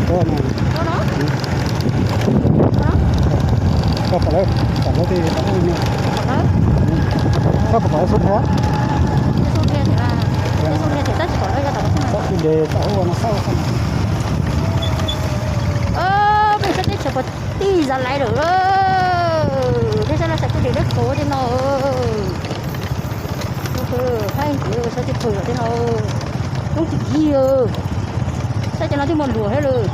Koj no, koj pom lawv, pom lawv tej tau ua no. Koj pom lawv xub thiab. Tau tus de tau ua no xab xab. Peb saib teb chaws puas tij zas laiv lawm. Peb saib los saib kuj de dawb paug tej no. Haib ntxiv saib tej pawg tej no. Coob tsis kig, saib cov no twb muaj luag thiab lawm.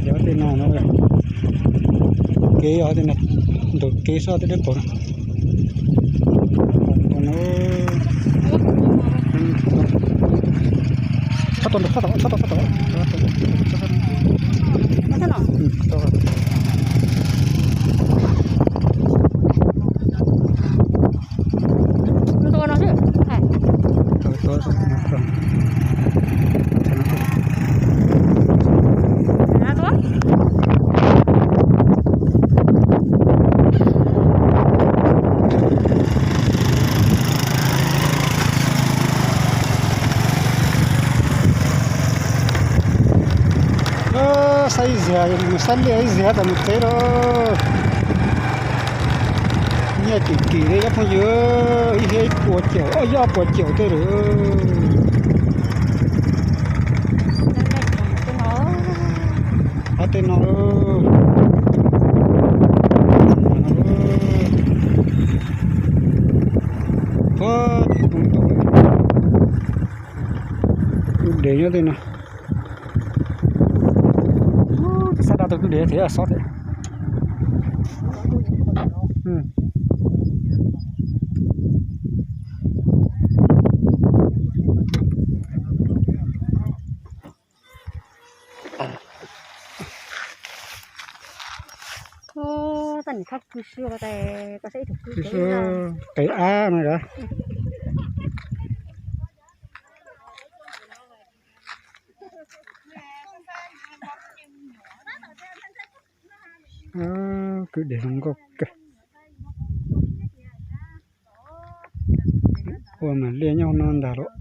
Cov tej no, kev, ntaus kev soj tej dawb paug no. Txhob tau, txhob tau, txhob tau, txhob tau. Saib ib ziag, saib liaj ib ziag tas mus tsev lawm. Nyiaj kim kim li ob phooj ywg, ib hiab ib puas caum, ob hiab ob puas caum tej lawm. Ob tej no lawm. Puag tim ntoo tau, lub dev nyob tej no. Xab daj tau lub dev thiab xob thiab. Qe ab no. Kwj deg zoo nkauj kawg. Ua mas liaj nyob hauv no ntag lauj.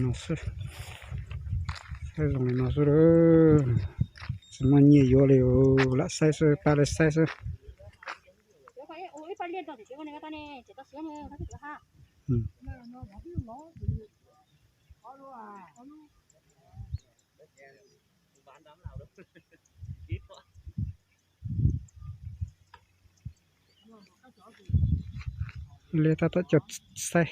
No xwb, saib zoo li no xwb. Tsis muaj nyiaj yuav li, lam saib xwb, pab lawv saib xwb. Li tab tom cov saib.